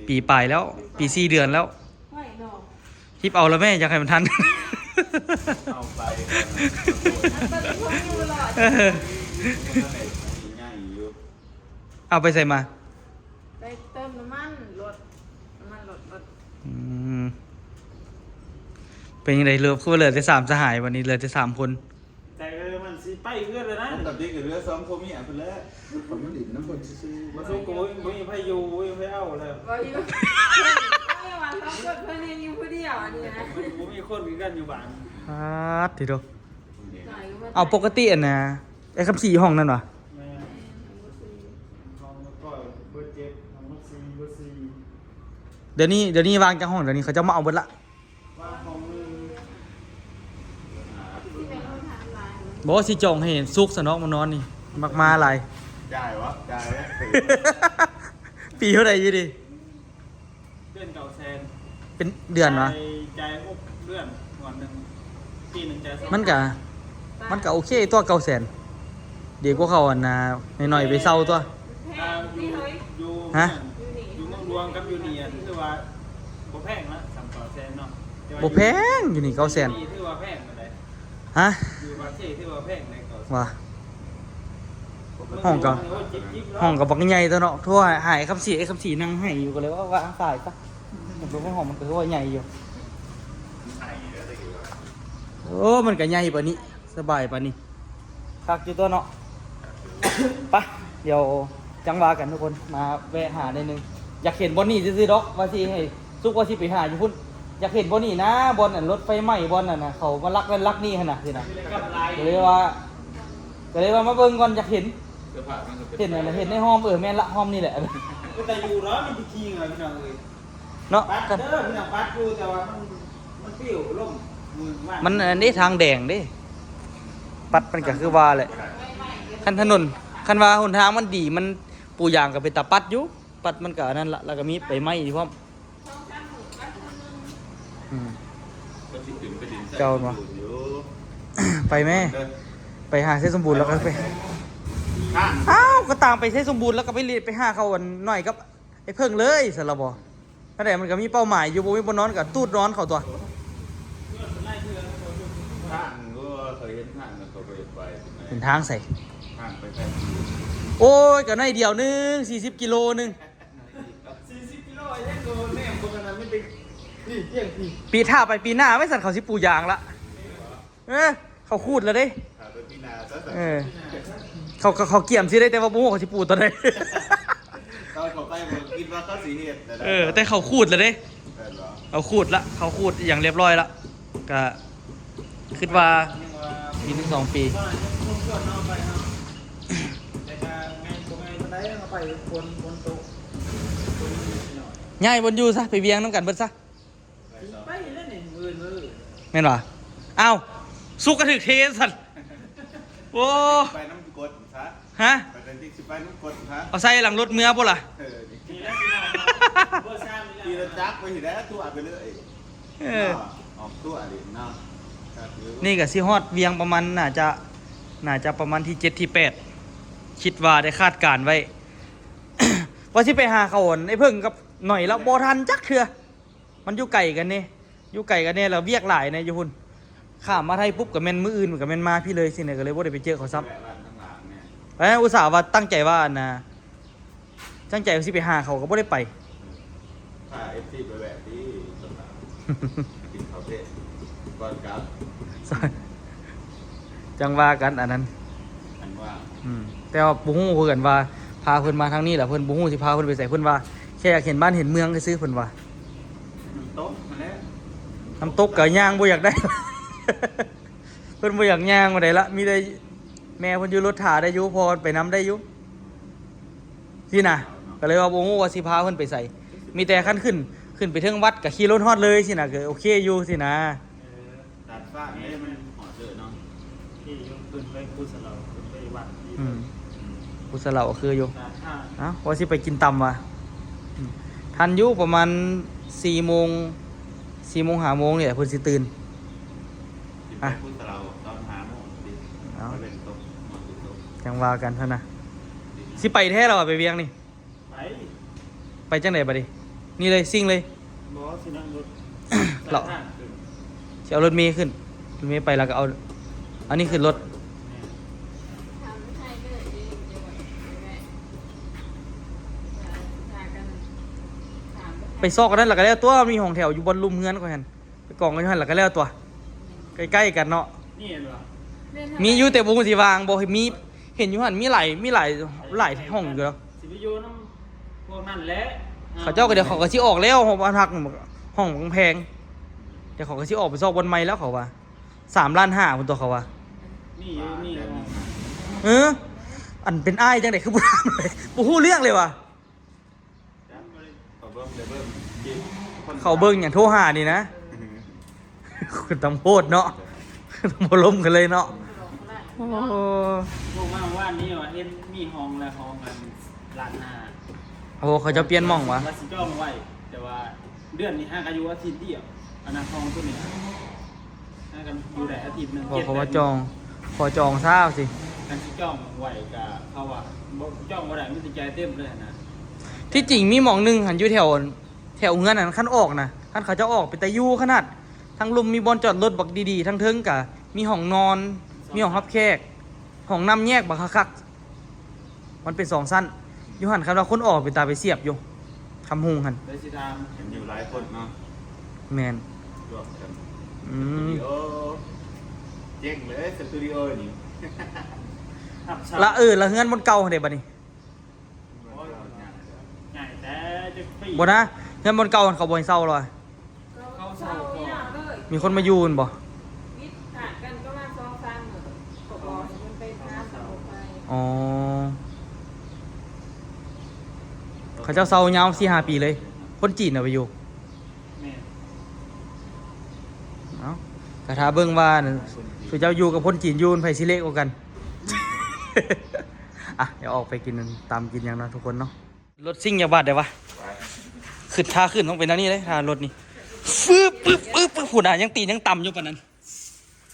ປີປາຍແລ້ວ ປີສີ່ເດືອນແລ້ວ. ຮີບເອົາລະແມ່ ຢາກໃຫ້ມັນທັນ. ເອົາໄປກ່ອນນະ. ເອີ ເອົາໄປໃສມາ? ໄປເຕີມນ້ຳມັນລົດ ນ້ຳມັນລົດ ລົດ. ອືມ ເປັນຈັ່ງໃດ? ເຫຼືອ ຄືເຫຼືອແຕ່ສາມສະຫາຍ ບັດນີ້ເຫຼືອແຕ່ສາມຄົນ. ໃຈເອີ ມັນຊິໄປເຮືອນແລ້ວນະ. ປົກກະຕິກະເຫຼືອສອງຜົວເມຍພຸ້ນແຫຼະ. ມັນຫຼິ້ນນຳເພິ່ນຊື່ໆ. ບໍ່ສຸກກະບໍ່ມີໃຜຢູ່ ບໍ່ມີໃຜເອົາແລ້ວ. ບໍ່ຢູ່ ເພິ່ນວ່າສອງຄົນ ເພິ່ນຍັງຢູ່ຜູ້ດຽວອັນນີ້ນະ. ບໍ່ມີຄົນຄືກັນຢູ່ບ້ານ. ປາດຕິໂທ. ເອົາ ປົກກະຕິອັນນະ ໄອ້ຄຳສີຫ້ອງນັ້ນຫວາ? ແມ່ນ ຫ້ອງເບີເຈັດ ຫ້ອງເບີສີ່ ເບີສີ່. ດຽວນີ້ ດຽວນີ້ວ່າງຈັກຫ້ອງ? ດຽວນີ້ເຂົາເຈົ້າມາເອົາເບິດລະ. ບໍ່ ຊິຈອງໃຫ້ສຸກຊະເນາະ ມານອນນີ້ ມັກມາຫຼາຍ. ຈ່າຍວະ? ຈ່າຍວະ? ປີເທົ່າໃດຢູ່ນີ້? ເດືອນເກົ້າແສນ. ເປັນເດືອນວະ? ຈ່າຍ ຈ່າຍຫົກເດືອນ ງວດໜຶ່ງ ປີໜຶ່ງຈ່າຍສອງ. ມັນກະ ມັນກະໂອເຄຕົວະ ເກົ້າແສນ. ດີກວ່າເຂົາອັນນ່າ ໜ້ອຍໆໄປເຊົ່າຕົວະ. ອ່າ ຢູ່ ຢູ່ ຮະ? ຢູ່ເມືອງຫຼວງກັບຢູ່ນີ້ ຖືວ່າບໍ່ແພງນະ ສາມເກົ້າແສນເນາະ. ບໍ່ແພງ ຢູ່ນີ້ເກົ້າແສນ. ຖືວ່າແພງປານໃດ? ຮະ? ຢູ່ປາກເຊຖືວ່າແພງໃດ ເກົ້າແສນ. ວ່າ ຫ້ອງກະ ຫ້ອງກະບັກໃຫຍ່ຕົວະເນາະ. ໂທຫາ ຫາໄອ້ຄຳສີ ໄອ້ຄຳສີນັ່ງໄຫ້ຢູ່ ກະເລີຍວ່າ ວ່າຕາຍຊະ. ມັນເປັນຫ້ອງ ມັນກະຄືວ່າໃຫຍ່ຢູ່. ໂອ້ ມັນກະໃຫຍ່ປານນີ້ ສະບາຍປານນີ້ ຄັກຢູ່ຕົວະເນາະ. ໄປ ດຽວຈັ່ງວ່າກັນທຸກຄົນ ມາແວະຫາໜ້ອຍໜຶ່ງ. ຢາກເຫັນບ່ອນນີ້ຊື່ໆດອກ ວ່າຊິໃຫ້ ສຸກວ່າຊິໄປຫາຢູ່ພຸ້ນ. ຢາກເຫັນບ່ອນນີ້ນະ ບ່ອນອັນລົດໄຟໄໝ້ ບ່ອນນັ້ນນະ ເຂົາມາລັກນັ້ນລັກນີ້ຫັ້ນນະ ຊີ້ນະ. ກະເລີຍວ່າ ກະເລີຍວ່າມາເບິ່ງກ່ອນ ຢາກເຫັນ. ເຫັນອັນ ເຫັນໃນຮ່ອມ. ເອີ ແມ່ນລະ ຮ່ອມນີ້ແຫຼະ. ເປັນຕາຢູ່ເນາະ ມັນຊິຄີງອະ ພີ່ນ້ອງເອີຍ. ເນາະ ປັດເດີພີ່ນ້ອງ ປັດຢູ່ ແຕ່ວ່າມັນ ມັນປິວລົງ. ມັນອັນນີ້ທາງແດງເດ້ ປັດມັນກະຄືວ່າແຫຼະ. ຄັນຖະໜົນ ຄັນວ່າຫົນທາງມັນດີ ມັນປູຢາງກະເປັນຕາປັດຢູ່. ປັດມັນກະອັນນັ້ນລະ ລະກະມີໃບໄມ້ຢູ່ພ້ອມ. ອືມ ເຈົ້າເນາະ ໄປແມ້ ໄປຫາໄຊສົມບູນ ລະກະໄປ. ອ້າວ ກະຕາມໄປໄຊສົມບູນ ລະກະໄປເລະ ໄປຫາເຂົາອັນໜ້ອຍກັບ ໄອ້ເພິ່ງເລີຍຊັ້ນລະບໍ? ອັນໃດມັນກະມີເປົ້າໝາຍຢູ່ ບໍ່ມີບ່ອນນອນກະຕູດນອນເຂົາຕົວະ. ທາງ ໂອ້ ເຄີຍເຫັນທາງ ເຂົາບໍ່ຢາກໄປ. ເປັນທາງໃສ? ທາງໄປໄສ? ໂອ້ຍ ກະໜ້ອຍດຽວໜຶ່ງ ສີ່ສິບກິໂລໜຶ່ງ. ສີ່ສິບກິໂລຍັງໂດນແນມບໍ່ຂະໜາດນີ້. ປີ ຖ້າໄປປີໜ້າໄວ້ຊັ້ນ ເຂົາຊິປູຢາງລະ. ເອີ ເຂົາຂູດລະເດ້. ເອີ ເຂົາ ເຂົາ ເຂົາກຽມຊິໄດ້ ແຕ່ວ່າບໍ່ຮູ້ເຂົາຊິປູຕອນໃດ. ຕອນເຂົາໄປບໍ່ຄິດວ່າເຂົາຊິເຮັດ. ເອີ ແຕ່ເຂົາຂູດລະເດ້. ເຂົາຂູດລະ ເຂົາຂູດອີ່ຫຍັງລຽບລ້ອຍລະ. ກະຄິດວ່າປີໜຶ່ງສອງປີ. ຍ້າຍບ່ອນຢູ່ຊະ ໄປວຽງນຳກັນເບິດຊະ. ໄປແລ້ວນີ້ ມື້ອື່ນ ມື້ອື່ນ. ແມ່ນຫວາ? ອ້າວ ສຸກກະຖືກເທຊັ້ນ. ໂອ້ ໄປນຳກົດຊະ. ຮະ? ໄປແຕ່ຊິໄປນຳກົດຊະ. ເອົາໃສ່ຫຼັງລົດເມືອພຸ້ນລະ. ເອີ ນີ້ແຫຼະພີ່ນ້ອງ ເບີສາມນີ້ແຫຼະ. ຂີ່ລົດຈັກໄປຊິໄດ້ ທົ່ວໄປເລີຍ. ເອີ ເນາະ ອອກທົ່ວເລີຍເນາະ. ນີ້ກະຊິຮອດວຽງປະມານ ໜ້າຈະ ໜ້າຈະປະມານທີເຈັດທີແປດ ຄິດວ່າໄດ້ຄາດການໄວ້ ວ່າຊິໄປຫາເຂົາ ອັນ ໄອ້ເພິ່ງກັບໜ້ອຍລະ ບໍ່ທັນຈັກເທື່ອ. ມັນຢູ່ໄກກັນເດ້ ຢູ່ໄກກັນແດ່ ແລ້ວວຽກຫຼາຍແດ່ຢູ່ພຸ້ນ. ຂ້າມມາໄທປຸບກະແມ່ນມື້ອື່ນກະແມ່ນມາພີ້ເລີຍຊີ້ນະ ກະເລີຍບໍ່ໄດ້ໄປເຈີເຂົາຊ້ຳ. ແລ້ວອຸດສ່າວ່າຕັ້ງໃຈວ່າ ອັນນ່າ ຕັ້ງໃຈວ່າຊິໄປຫາເຂົາກະບໍ່ໄດ້ໄປ. ພາເອັຟຊີໄປແວະທີ່ ກິນເຂົ້າເທດກ່ອນກັບ. ຈັ່ງວ່າກັນອັນນັ້ນ. ອືມ ແຕ່ວ່າບໍ່ຮູ້ຄືກັນວ່າພາເພິ່ນມາທາງນີ້ລະ ເພິ່ນບໍ່ຮູ້ຊິພາເພິ່ນໄປໃສ. ເພິ່ນວ່າແຄ່ຢາກເຫັນບ້ານເຫັນເມືອງຊື່ໆ ເພິ່ນວ່າ. ນ້ຳຕົກຫັ້ນແຫຼະ ນ້ຳຕົກກະຍ່າງບໍ່ຢາກໄດ້ ເພິ່ນບໍ່ຢາກຍ່າງປານໃດລະ ມີແຕ່ແມ່ເພິ່ນຢູ່ລົດຖ້າໄດ້ຢູ່ ພໍ່ໄປນຳໄດ້ຢູ່. ຊີ້ນະ ກະເລີຍວ່າບໍ່ຮູ້ວ່າຊິພາເພິ່ນໄປໃສ. ມີແຕ່ຄັນຂຶ້ນ ຂຶ້ນໄປເທິງວັດກໍຂີ່ລົດຮອດເລີຍຊີ້ນະ ກໍໂອເຄຢູ່ຊີ້ນະ. ເອີ ຕັດຟ້າເດ້ ມັນຮອດເດີເນາະ. ທີ່ຍົກຂຶ້ນໄປພູສະເຫຼົາ ຂຶ້ນໄປວັດນີ້. ອືມ ອືມ ພູສະເຫຼົາຄືຢູ່. ເອົ້າ ວ່າຊິໄປກິນຕຳວ່າ ອືມ ທັນຢູ່ ປະມານສີ່ໂມງ ສີ່ໂມງ ຫ້າໂມງນີ້ແຫຼະ ເພິ່ນຊິຕື່ນ. ຊິໄປ ອ່ະ ພູສະເຫຼົາຕອນຫ້າໂມງຕິ. ເອົ້າ ໄປເບິ່ງຕົກ ໝອກຕົກ ຈັ່ງວ່າກັນຊັ້ນນະ. ຊິໄປແທ້ລະວ່າ ໄປວຽງນີ້. ໄປ ໄປຈັ່ງໃດບັດນີ້? ນີ້ເລີຍ ຊິງເລີຍ? ບໍ່ ຊິນັ່ງລົດ ລະ ສາຍທາງຂຶ້ນ ຊິເອົາລົດເມຂຶ້ນ ລົດເມໄປ ລະກະເອົາ ອັນນີ້ຂຶ້ນລົດ. ແມ່ນ ໄປຊອກອັນນັ້ນລະກະແລ້ວຕົວະ ມີຫ້ອງແຖວຢູ່ບ່ອນລຸ່ມເຮືອນຂ້ອຍຫັ້ນ. ໄປກອງກັນຢູ່ຫັ້ນລະກະແລ້ວຕົວະ ໃກ້ໆກັນເນາະ. ມີຢູ່ແຕ່ບໍ່ຮູ້ຊິວາງບໍ່. ມີ ເຫັນຢູ່ຫັ້ນ ມີຫຼາຍ ມີຫຼາຍ ຫຼາຍຫ້ອງຢູ່ແລ້ວ. ຊິໄປຢູ່ນຳພວກນັ້ນແຫຼະ. ເຂົາເຈົ້າກໍ ດຽວເຂົາກໍຊິອອກແລ້ວ ຫ້ອງບ້ານພັກ ຫ້ອງແພງ. ດຽວເຂົາກໍຊິອອກໄປຊອກບ່ອນໃໝ່ແລ້ວ ເຂົາວ່າ ສາມລ້ານຫ້າພຸ້ນຕົວະ ເຂົາວ່າ. ມີຢູ່ ມີຢູ່. ເອີ ອັນເປັນອ້າຍຈັ່ງໃດຄືບໍ່ຖາມເລີຍ ບໍ່ຮູ້ເລື່ອງເລີຍວ່າ. ເຂົາເບິ່ງ ເຂົາເບິ່ງຫຍັງ ໂທຫານີ້ນະ. ອືມ ຕຳໂພດເນາະ ບໍ່ລົມກັນເລີຍເນາະ. ໂອ້ ພວກມາວານນີ້ວ່າເຫັນມີຫ້ອງລະ ຫ້ອງອັນລ້ານຫ້າ. ໂອ້ ເຂົາເຈົ້າປ່ຽນໝ່ອງຫວາ? ວ່າຊິຈອງໄວ້ ແຕ່ວ່າເດືອນນີ້ຫາກະຢູ່ອາທິດດຽວ ອັນນັ້ນຫ້ອງໂຕນີ້ຫາກະຢູ່ໄດ້ອາທິດໜຶ່ງ. ເພາະວ່າຈອງ ຂໍຈອງຊາວຊິ ຄັນຊິຈອງໄວ້ກະເຂົາວ່າບໍ່ ຈອງບໍ່ໄດ້ ມີແຕ່ຈ່າຍເຕັມເລີຍຫັ້ນນະ. ທີ່ຈິງມີໝ່ອງໜຶ່ງຫັ້ນ ຢູ່ແຖວ ແຖວເຮືອນຫັ້ນ ຄັນອອກນະ ຄັນເຂົາເຈົ້າອອກເປັນຕາຢູ່ຂະໜາດ. ທາງລຸ່ມມີບ່ອນຈອດລົດບັກດີໆ ທາງເທິງກະມີຫ້ອງນອນ ມີຫ້ອງຮັບແຂກ ຫ້ອງນ້ຳແຍກບັກຄັກໆ. ມັນເປັນສອງຊັ້ນ ຢູ່ຫັ້ນຄັນວ່າຄົນອອກເປັນຕາໄປສຽບຢູ່ ຄຳຮຸງຫັ້ນ. ໄດ້ຊິຖາມ ເຫັນຢູ່ຫຼາຍຄົນເນາະ. ແມ່ນ ລວມກັນ. ອືມ ສະຕູດິໂອ ເຈັງເລີຍສະຕູດິໂອນີ້. ລະ ເອີ ລະເຮືອນບ່ອນເກົ່າຫັ້ນເດບັດນີ້? ໂອ້ຍ ໃຫຍ່ແຕ່ຈັກປີ ບໍ່ນະ ເຮືອນບ່ອນເກົ່າຫັ້ນເຂົາບໍ່ໃຫ້ເຊົ່າລະ. ເຂົາເຊົ່າ ມີຄົນມາຢູ່ຫັ້ນບໍ່? ວິດຂາດກັນປະມານສອງສາມມື້ ເຂົາບອກໃຫ້ເພິ່ນໄປຖາມເຂົາໄປ. ອໍ ເຂົາເຈົ້າເຊົ່າຍາວສີ່ຫ້າປີເລີຍ ຄົນຈີນນະໄປຢູ່. ແມ່ນ ເອົ້າ ກະຖ້າເບິ່ງວ່າ ຄົນຈີນ ສຸເຈົ້າຢູ່ກັບຄົນຈີນຢູ່ ໃຜຊິເລະກວ່າກັນ. ອ່ະ ດຽວອອກໄປກິນຕຳກິນຫຍັງເນາະທຸກຄົນເນາະ. ລົດຊິງຢ່າບາດເດ້ວະ ໄປ ຄືຖ້າຂຶ້ນຕ້ອງເປັນແນວນີ້ເດ້ ຖ້າລົດນີ້ ຟຶບ ປຶບ ປຶບ ປຶບ ພຸ້ນນະ ຍັງຕີນຍັງຕຳຢູ່ປານນັ້ນ.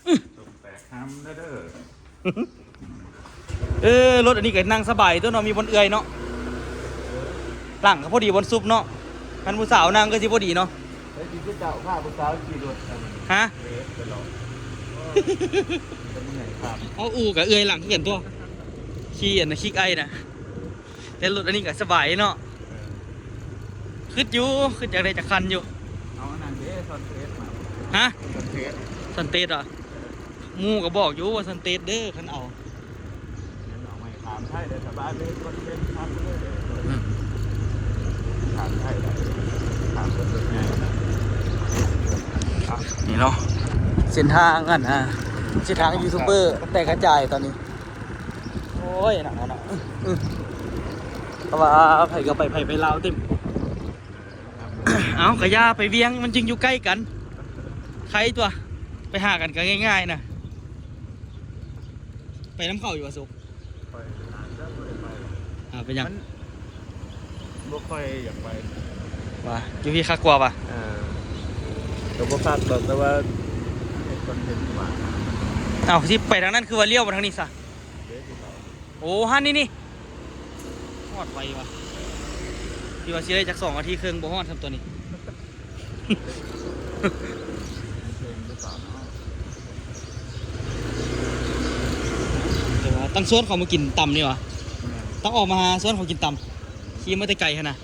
ອື ຕົກແຕກຫຳເດີ ເອີ ລົດອັນນີ້ກໍນັ່ງສະບາຍຕົວະເນາະ ມີບ່ອນເອື້ອຍເນາະ ຫຼັງກໍພໍດີບ່ອນຊຸບເນາະ. ຄັນຜູ້ສາວນັ່ງກໍຊິພໍດີເນາະ. ເອີ ທີ່ເຈົ້າພາຜູ້ສາວຂີ່ລົດອັນ ຮະ ເອີ ໄປເລາະ ເອີ ເມື່ອຍຄັບ ເອົາ ອູ່ກໍເອື້ອຍຫຼັງຄືກັນຕົວະ ຂີ່ອັນນະ ຄິກໄອນະ. ແຕ່ລົດອັນນີ້ກໍສະບາຍເນາະ. ເອີ ຄຶດຢູ່ ຄຶດຢາກໄດ້ຈັກຄັນຢູ່. ເອົາອັນນັ້ນເດ້ ຊອນເທສມາ. ຮະ? ຊອນເທສ ຊອນເທສຫວາ? ເອີ ໝູ່ກໍບອກຢູ່ວ່າຊອນເທສເດີ ຄັນເອົາ. ເອົາໃໝ່ ຖາມໄທໄດ້ສະບາຍເລີຍ ຄອນເທນຄັກເລີຍ. ອືມ ຖາມໄທໄດ້ ຖາມຄົນເປັນໃຫຍ່. ອ່ະ ນີ້ເນາະ ເສັ້ນທາງອັນ ອ່າ ເສັ້ນທາງຢູທູບເບີແຕກກະຈາຍຕອນນີ້. ໂອ້ຍ ໜັກເນາະ ອື ອື ເພາະວ່າໃຜກໍໄປ ໃຜໄປລາວເຕັມ. ເອົ້າ ກະຢ່າໄປວຽງ ມັນຈຶ່ງຢູ່ໃກ້ກັນ ໄຄຕົວະ ໄປຫາກັນກໍງ່າຍໆນະ. ໄປນຳເຂົາຢູ່ວ່າ ສຸກ? ຂ້ອຍອາດຈະບໍ່ໄດ້ໄປ. ອ່າ ເປັນຫຍັງ? ມັນບໍ່ຄ່ອຍຢາກໄປ. ວ່າ ຢູ່ພີ້ຄັກກວ່າຫວາ? ເອີ ກໍບໍ່ຄັກດອກ ແຕ່ວ່າເຮັດຄອນເທັນວ່າ. ເອົ້າ ຊິໄປທາງນັ້ນ ຄືວ່າລ້ຽວມາທາງນີ້ຊະ? ເດ້ ໂອ້ ຫັ້ນນີ້ ນີ້ ຮອດໄວວ່ະ ທີ່ວ່າຊິໄດ້ຈັກສອງນາທີເຄິ່ງ ບໍ່ຮອດຊ້ຳຕົວນີ້. ແຕ່ວ່າຕັ້ງຊວນເຂົາມາກິນຕຳນີ້ຫວາ? ແມ່ນ ຕັ້ງອອກມາຫາຊວນເຂົາກິນຕຳ ຂີ່ມາແຕ່ໄກຫັ້ນນະ.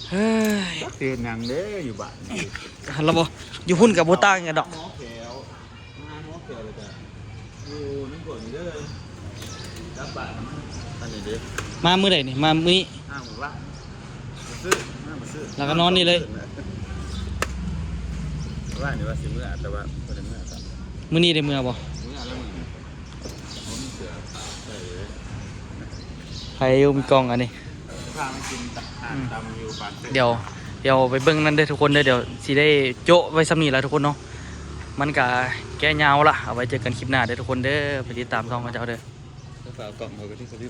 ເຮີ້ຍ ຈັກຊິເຮັດຫຍັງເດ້ຢູ່ບ້ານນີ້. ຫັ້ນລະບໍ່ ຢູ່ພຸ້ນກໍບໍ່ຕ່າງກັນດອກ. ໝໍແຂວ ມາຫາໝໍແຂວແລ້ວກໍຢູ່ນຳພວກນີ້ເດີ ກັບບ້ານ. ອັນນີ້ເດ້ ມາມື້ໃດນີ້? ມາມື້ນີ້ ມາມື້ວານ ຊື້ ມາຊື້ ແລ້ວກໍນອນນີ້ເລີຍ. ວານນີ້ວ່າຊິເມືອ ແຕ່ວ່າບໍ່ໄດ້ເມືອຊ້ຳ. ມື້ນີ້ໄດ້ເມືອບໍ່? ເມືອແລ້ວມື້ນີ້ ບໍ່ມີເສື້ອໃສ່ເລີຍ. ໃຜຢູ່ມີກ່ອງອັນນີ້? ພາມາກິນຕາ ອືມ ຕຳຢູ່ບ້ານເກີດ ດຽວ ດຽວໄປເບິ່ງນັ້ນເດີທຸກຄົນເດີ. ດຽວຊິໄດ້ໂຈະໄວ້ສ່ຳນີ້ລະທຸກຄົນເນາະ ມັນກະແກ່ຍາວລະ. ເອົາໄວ້ເຈີກັນຄລິບໜ້າເດີທຸກຄົນເດີ ໄປຕິດຕາມຊ່ອງເຂົາເຈົ້າເດີ. ເອົາກ້ອງເຂົາກະຊິສະດິບ